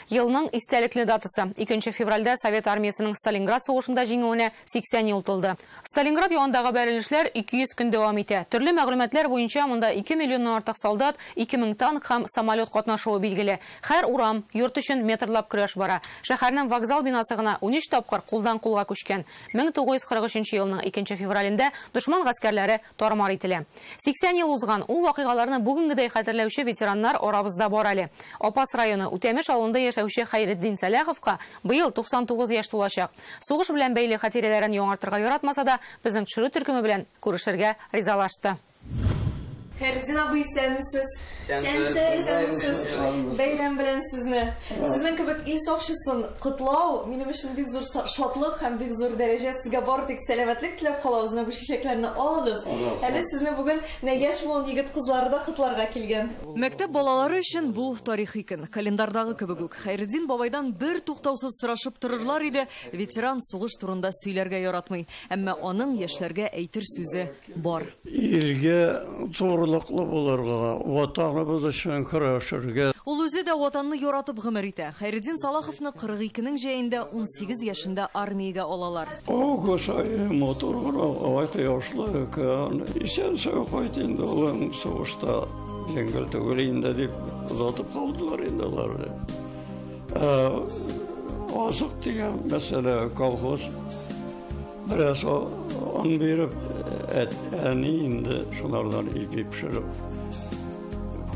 Елның истәлекле датасы. 2 февральдә Совет армиясенең Сталинград сугышында җиңүенә 80 ел тулды. Сталинград янындагы бәрелешләр 200 көн дәвам итә. Төрле мәгълүматлар буенча монда 2 миллионнан артык солдат, 2000 танк һәм самолет катнашуы билгеле. Һәр урам, йорт өчен метрлап көрәш бара. Шәһәрнең вокзал бинасы гына 13 тапкыр кулдан кулга күчкән. 1943 елның 2 февралендә дошман гаскәрләре тармар ителә. 80 ел узган ул вакыйгаларны бүгенгедәй хәтерләүче ветераннар арабызда бар әле. Апас районы Үтәмеш авылында яшәүче Хәйретдин Сәлаховка быел 99 яшь тулачак. Сугыш белән бәйле хатирәләрен яңартырга яратмаса да, безнең төшерү төркеме белән күрешергә ризалашты. Хәйретдин абый, исәнмесез? Исәнмесез. Бәйрәм белән сезне. Сезнең кебек ил сакчысын котлау минем өчен бик зур шатлык һәм бик зур дәрәҗә. Сезгә бары тик сәламәтлек теләп калабыз. Менә бу чәчәкләрне алыгыз. Әле сезне бүген менә яшь буын егет кызлары да котларга килгән. Мәктәп балалары өчен бу тарихи көн. Календарьдагы кебек үк. Хәйретдин бабайдан бер туктаусыз сорашып торырлар иде. Ветеран сугыш турында сөйләргә яратмый. Әмма аның яшьләргә әйтер сүзе бар. Илгә турылыклы булырга, ватаныбыз өчен көрәшергә. Ул үзе дә ватанны яратып гомер итә. Хәйретдин Салаховны 42-нең җәендә 18 яшендә армиягә алалар. Август ае матур гына, ай кояшлы көн. Исән-сау кайт инде, улым, сугышта җиңел түгел инде дип озатып калдылар инде аларны. Азык дигән мәсьәлә, колхоз бераз он биреп, әни инде шунардан ипи пешереп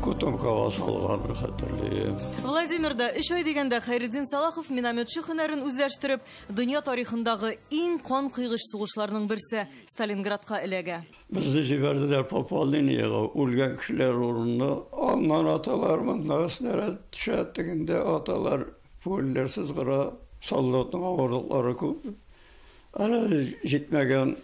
котомкага салганын хәтерлим. Владимирда 3 ай дигәндә Хәйретдин Салахов минометчы һөнәрен үзләштереп, дөнья тарихындагы иң кан кыйгыч сугышларның берсе Сталинградка эләгә. Безне җибәрделәр пополнениегә, үлгән кешеләр урынына. Аннан аталар, монда снаряд төшә, тегендә аталар, пульләр сызгыра, солдатның авырлыклары күп. Әле җитмәгән,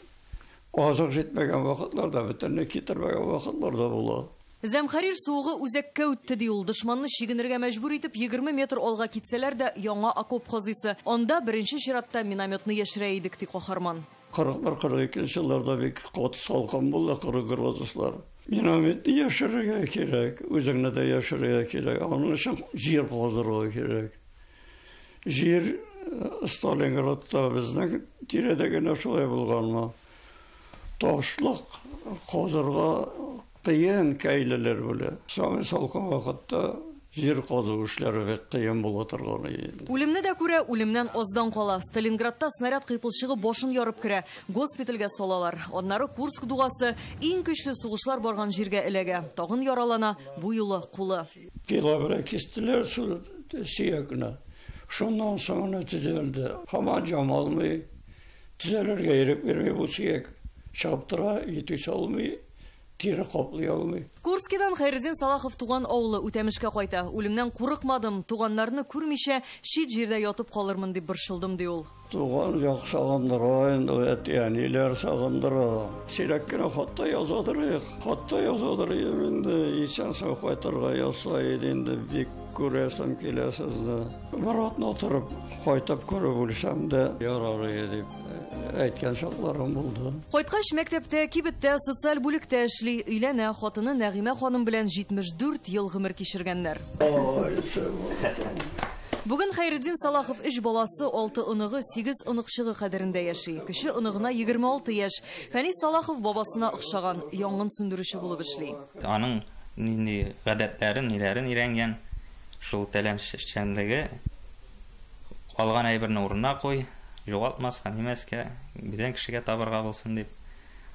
азык җитмәгән вакытларда, бөтенләй китермәгән вакытларда була. Зәмхәрир суыгы үзәккә үтте, ди ул. Дошманны чигенергә мәҗбүр итеп 20 метр алга китсәләр дә яңа окоп казыйсы. Анда беренче чиратта минометны яшерә идек, ди каһарман. 41-42 елларда бик каты салкын булды, 40 градуслар. Минометны яшерергә кирәк, үзеңне дә яшерергә кирәк. Аның өчен җир казырга кирәк. Җир Сталинградта безнең тирәдә генә шулай булганмы? Ташлык казырга кыен кәйлеләр белә. Самый салкын вакытта җир казу эшләре бик кыен була торган иде. Үлемне дә күрә, үлемнән аздан кала. Сталинградта снаряд кыйпылчыгы башын ярып керә. Госпитальгә салалар. Аннары Курск дугасы иң көчле сугышлар барган җиргә эләгә. Тагын яралана, бу юлы кулы. Пила белән кистеләр сөякне. Шуннан соң гына төзәлде. Һаман җамалмый, төзәлергә ирек бирми бу сөяк. Чыгып тора, итү алмый, тире каплый алмый. Курскидан Хәйретдин Салахов туган авылы Үтәмешкә кайта. Үлемнән курыкмадым, туганнарны күрмичә чит җирдә ятып калырмын дип борчылдым, ди ул. Туган як сагындыра инде, әти-әниләр сагындыра. Сирәк кенә хатта язадыр, хатта язадыр инде, исән-сау кайтырга язса иде инде, бик күрәсем килә сезне. Бер атна торып кайтып күреп үлсәм дә ярар иде дип әйткән чакларым булды. Кайткач мәктәптә, кибеттә, социаль бүлектә эшли, өйләнә, хатыны Нәгыймә ханым белән 74 ел гомер кичергәннәр. Бүген Хәйретдин Салахов 3 баласы, 6 оныгы, 8 оныкчыгы кадерендә яши. Кече оныгына 26 яшь. Фәнис Салахов бабасына охшаган, янгын сүндерүче булып эшли. Аның нинди гадәтләрен, ниләрен өйрәнгән, шул таләпчәнлеге, алган әйберне урынына куй, югалтмаска, нимәскә, бүтән кешегә табырга булсын дип.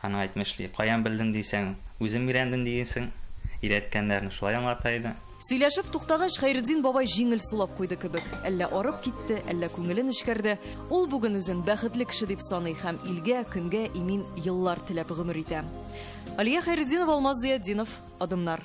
Аның әйтмешли, каян белдем дисәң, үзем өйрәндем дисең, өйрәткәннәрне шулай аңлата иде. Сөйләшеп туктагач, Хәйретдин бабай җиңел сулап куйды кебек. Әллә арып китте, әллә күңеле нечкәрде. Ул бүген үзен бәхетле кеше дип саный һәм илгә, көнгә имин еллар теләп гомер итә. Алия Хәйретдинова, Алмаз Зиятдинов, Адымнар.